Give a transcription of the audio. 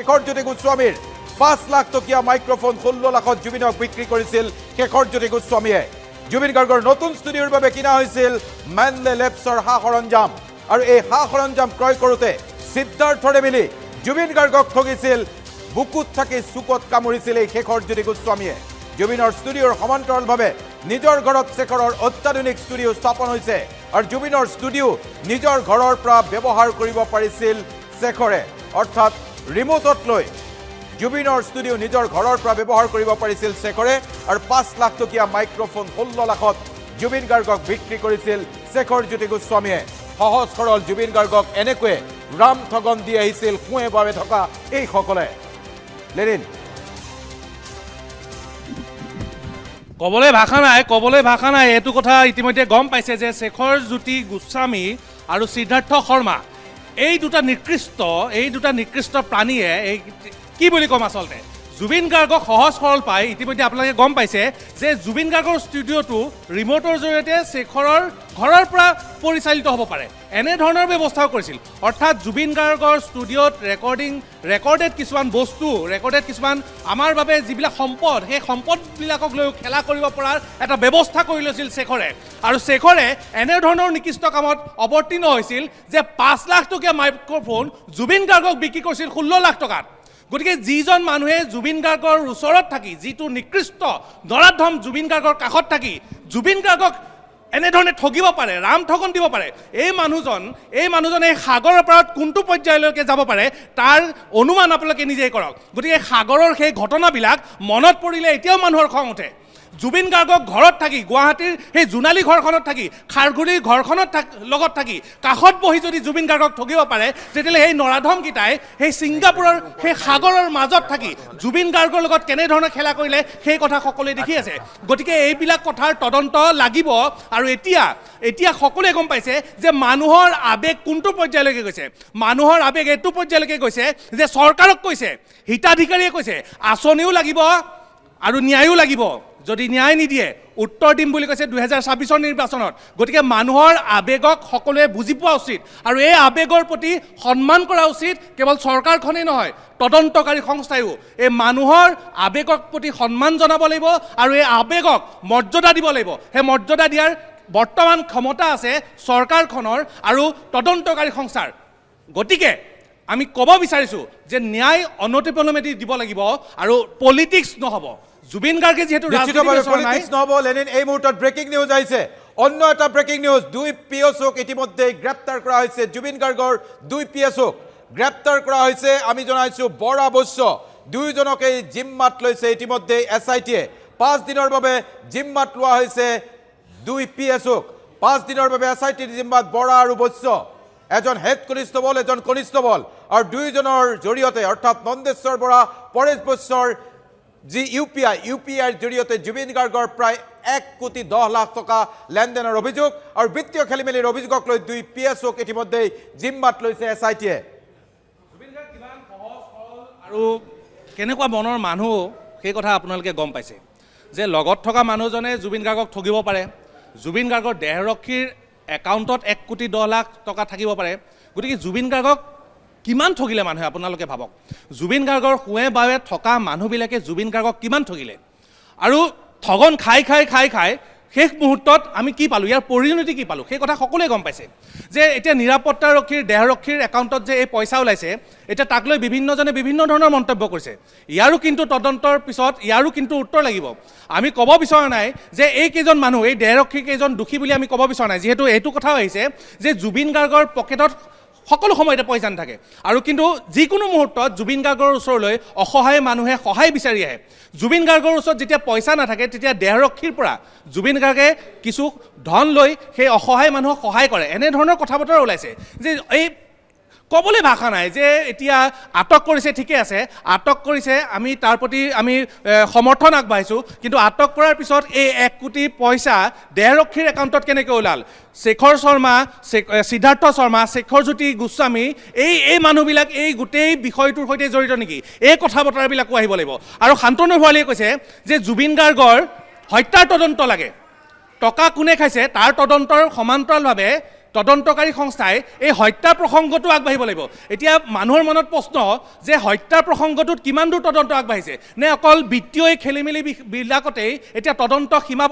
শেখৰ জ্যোতি গোস্বামীৰ 5 লাখ টকীয়া মাইক্ৰফোন 16 লাখত জুবিনক বিক্ৰী কৰিছিল শেখৰ জ্যোতি গোস্বামীয়ে। জুবিন গাৰ্গৰ নতুন ষ্টুডিঅ'ৰ বাবে কিনা হৈছিল মেনলে লেবছৰ সা সৰঞ্জাম আৰু এই সা সৰঞ্জাম ক্ৰয় কৰোঁতে সিদ্ধাৰ্থৰে মিলি জুবিন গাৰ্গক ঠগিছিল। বুকুত থাকি চুকত কামুৰিছিল এই শেখৰ জ্যোতি গোস্বামীয়ে। জুবিনৰ ষ্টুডিঅ'ৰ সমান্তৰালভাৱে নিজৰ ঘৰত শেখৰৰ অত্যাধুনিক ষ্টুডিঅ' স্থাপন হৈছে আৰু জুবিনৰ ষ্টুডিঅ' নিজৰ ঘৰৰ পৰা ব্যৱহাৰ কৰিব পাৰিছিল শেখৰে। অৰ্থাৎ ৰিম'টত লৈ জুবিনৰ ষ্টুডিঅ' নিজৰ ঘৰৰ পৰা ব্যৱহাৰ কৰিব পাৰিছিল শেখৰে আৰু 5 লাখ টকীয়া মাইক্ৰফোন 16 লাখত জুবিন গাৰ্গক বিক্ৰী কৰিছিল শেখৰ জ্যোতি গোস্বামীয়ে। সহজ সৰল জুবিন গাৰ্গক এনেকৈয়ে ৰাম ঠগন দি আহিছিল সোঁৱে বাৱে থকা এইসকলে। লেনিন। ক'বলৈ ভাষা নাই, ক'বলৈ ভাষা নাই। এইটো কথা ইতিমধ্যে গম পাইছে যে শেখৰ জ্যোতি গোস্বামী আৰু সিদ্ধাৰ্থ শৰ্মা, এই দুটা নিকৃষ্ট প্ৰাণীয়ে, এই কি বুলি ক'ম, আচলতে জুবিন গাৰ্গক সহজ সৰল পাই ইতিমধ্যে আপোনালোকে গম পাইছে যে জুবিন গাৰ্গৰ ষ্টুডিঅ'টো ৰিম'টৰ জৰিয়তে শেখৰৰ ঘৰৰ পৰা পৰিচালিত হ'ব পাৰে, এনেধৰণৰ ব্যৱস্থাও কৰিছিল। অৰ্থাৎ জুবিন গাৰ্গৰ ষ্টুডিঅ'ত ৰেকৰ্ডেড কিছুমান বস্তু, ৰেকৰ্ডেড কিছুমান আমাৰ বাবে যিবিলাক সম্পদ, সেই সম্পদবিলাকক লৈও খেলা কৰিব পৰাৰ এটা ব্যৱস্থা কৰি লৈছিল শেখৰে। আৰু শেখৰে এনেধৰণৰ নিকৃষ্ট কামত অৱতীৰ্ণ হৈছিল যে 5 লাখ টকীয়া মাইক্ৰফোন জুবিন গাৰ্গক বিক্ৰী কৰিছিল 16 লাখ টকাত। গতিকে যিজন মানুহে জুবিন গাৰ্গৰ ওচৰত থাকি, যিটো নিকৃষ্ট নৰাধম জুবিন গাৰ্গৰ কাষত থাকি জুবিন গাৰ্গক এনেধৰণে ঠগিব পাৰে, ৰাম ঠগন দিব পাৰে, এই মানুহজন এই সাগৰৰ পাৰত কোনটো পৰ্যায়লৈকে যাব পাৰে, তাৰ অনুমান আপোনালোকে নিজেই কৰক। গতিকে সাগৰৰ সেই ঘটনাবিলাক মনত পৰিলে এতিয়াও মানুহৰ খং উঠে। জুবিন গাৰ্গক ঘৰত থাকি, গুৱাহাটীৰ সেই জোনালী ঘৰখনত থাকি, খাৰঘুলিৰ ঘৰখনত লগত থাকি, কাষত বহি যদি জুবিন গাৰ্গক ঠগিব পাৰে, তেতিয়াহ'লে সেই নৰাধমকেইটাই সেই ছিংগাপুৰৰ সেই সাগৰৰ মাজত থাকি জুবিন গাৰ্গৰ লগত কেনেধৰণে খেলা কৰিলে, সেই কথা সকলোৱে দেখি আছে। গতিকে এইবিলাক কথাৰ তদন্ত লাগিব। আৰু এতিয়া এতিয়া সকলোৱে গম পাইছে যে মানুহৰ আৱেগ কোনটো পৰ্যায়লৈকে গৈছে। মানুহৰ আৱেগ এইটো পৰ্যায়লৈকে গৈছে যে চৰকাৰক কৈছে, হিতাধিকাৰীয়ে কৈছে, আঁচনিও লাগিব আৰু ন্যায়ো লাগিব। যদি ন্যায় নিদিয়ে, উত্তৰ দিম বুলি কৈছে 2026ৰ নিৰ্বাচনত। গতিকে মানুহৰ আৱেগক সকলোৱে বুজি পোৱা উচিত আৰু এই আৱেগৰ প্ৰতি সন্মান কৰা উচিত। কেৱল চৰকাৰখনেই নহয়, তদন্তকাৰী সংস্থাইও এই মানুহৰ আৱেগক প্ৰতি সন্মান জনাব লাগিব আৰু এই আৱেগক মৰ্যাদা দিব লাগিব। সেই মৰ্যাদা দিয়াৰ বৰ্তমান ক্ষমতা আছে চৰকাৰখনৰ আৰু তদন্তকাৰী সংস্থাৰ। গতিকে আমি ক'ব বিচাৰিছোঁ যে ন্যায় অনতিপলমে দিব লাগিব আৰু পলিটিক্স নহ'ব। জুবিন গাৰ্গে যিহেতু ৰাজনীতি নিশ্চিতভাৱে বিচৰা নাই। পলিটিক্স নহ'ব। লেনিন, এই মুহূৰ্তত ব্ৰেকিং নিউজ আহিছে, অন্য এটা ব্ৰেকিং নিউজ। দুই পি এছক ইতিমধ্যে গ্ৰেপ্তাৰ কৰা হৈছে। জুবিন গাৰ্গৰ দুই পি এছক গ্ৰেপ্তাৰ কৰা হৈছে। আমি জনাইছোঁ, বৰা, বৈশ্য দুয়োজনকেই জিম্মাত লৈছে ইতিমধ্যে এছ I টিয়ে। 5 দিনৰ বাবে জিম্মাত লোৱা হৈছে দুই পি এছক। 5 দিনৰ বাবে এছ I টিৰ জিম্মাত বৰা আৰু বৈশ্য। এজন হেড কনিষ্টবল, এজন কনিষ্টবল আৰু দুয়োজনৰ জৰিয়তে, অৰ্থাৎ নন্দেশ্বৰ বৰা, পৰেশ বৈশ্যৰ যি ইউ পি আই, ইউ পি আইৰ জৰিয়তে জুবিন গাৰ্গৰ প্ৰায় 1 কোটি 10 লাখ টকা লেনদেনৰ অভিযোগ আৰু বিত্তীয় খেলি মেলিৰ অভিযোগক লৈ দুই পি এছক ইতিমধ্যেই জিম্মাত লৈছে এছ I টিয়ে। জুবিন গাৰ্গ কিমান সহজ সৰল আৰু কেনেকুৱা মনৰ মানুহ, সেই কথা আপোনালোকে গম পাইছে যে লগত থকা মানুহজনে জুবিন গাৰ্গক ঠগিব পাৰে, জুবিন গাৰ্গৰ দেহৰক্ষীৰ একাউণ্টত 1 কোটি 10 লাখ টকা থাকিব পাৰে। গতিকে জুবিন গাৰ্গক কিমান ঠগিলে মানুহে, আপোনালোকে ভাবক। জুবিন গাৰ্গৰ সোঁৱে বাৱে থকা মানুহবিলাকে জুবিন গাৰ্গক কিমান ঠগিলে আৰু ঠগন খাই খাই খাই খাই শেষ মুহূৰ্তত আমি কি পালোঁ, ইয়াৰ পৰিণতি কি পালোঁ, সেই কথা সকলোৱে গম পাইছে যে এতিয়া নিৰাপত্তাৰক্ষীৰ দেহৰক্ষীৰ একাউণ্টত যে এই পইচা ওলাইছে, এতিয়া তাক লৈ বিভিন্নজনে বিভিন্ন ধৰণৰ মন্তব্য কৰিছে। ইয়াৰো কিন্তু তদন্তৰ পিছত ইয়াৰো কিন্তু উত্তৰ লাগিব। আমি ক'ব বিচৰা নাই যে এইকেইজন মানুহ, এই দেহৰক্ষী কেইজন দোষী বুলি আমি ক'ব বিচৰা নাই। যিহেতু এইটো কথাও আহিছে যে জুবিন গাৰ্গৰ পকেটত সকলো সময়তে পইচা নাথাকে আৰু কিন্তু যিকোনো মুহূৰ্তত জুবিন গাৰ্গৰ ওচৰলৈ অসহায় মানুহে সহায় বিচাৰি আহে। জুবিন গাৰ্গৰ ওচৰত যেতিয়া পইচা নাথাকে, তেতিয়া দেহৰক্ষীৰ পৰা জুবিন গাৰ্গে কিছু ধন লৈ সেই অসহায় মানুহক সহায় কৰে, এনেধৰণৰ কথা বতৰা ওলাইছে যে এই ক'বলৈ ভাষা নাই যে এতিয়া আটক কৰিছে, ঠিকে আছে, আটক কৰিছে, আমি তাৰ প্ৰতি আমি সমৰ্থন আগবঢ়াইছোঁ। কিন্তু আটক কৰাৰ পিছত এই 1 কোটি পইচা দেহৰক্ষীৰ একাউণ্টত কেনেকৈ ওলাল? শেখৰ শৰ্মা, সিদ্ধাৰ্থ শৰ্মা, শেখৰজ্যোতি গোস্বামী, এই এই মানুহবিলাক এই গোটেই বিষয়টোৰ সৈতে জড়িত নেকি, এই কথা বতৰাবিলাকো আহিব লাগিব। আৰু শান্তনু ভৰালীয়ে কৈছে যে জুবিন গাৰ্গৰ হত্যাৰ তদন্ত লাগে, টকা কোনে খাইছে তাৰ তদন্তৰ সমান্তৰালভাৱে তদন্তকাৰী সংস্থাই এই হত্যা প্ৰসংগটো আগবাঢ়িব লাগিব। এতিয়া মানুহৰ মনত প্ৰশ্ন যে হত্যা প্ৰসংগটোত কিমান দূৰ তদন্ত আগবাঢ়িছে, নে অকল বিত্তীয় এই খেলি মেলি বিলাকতেই এতিয়া তদন্ত সীমাবদ্ধ।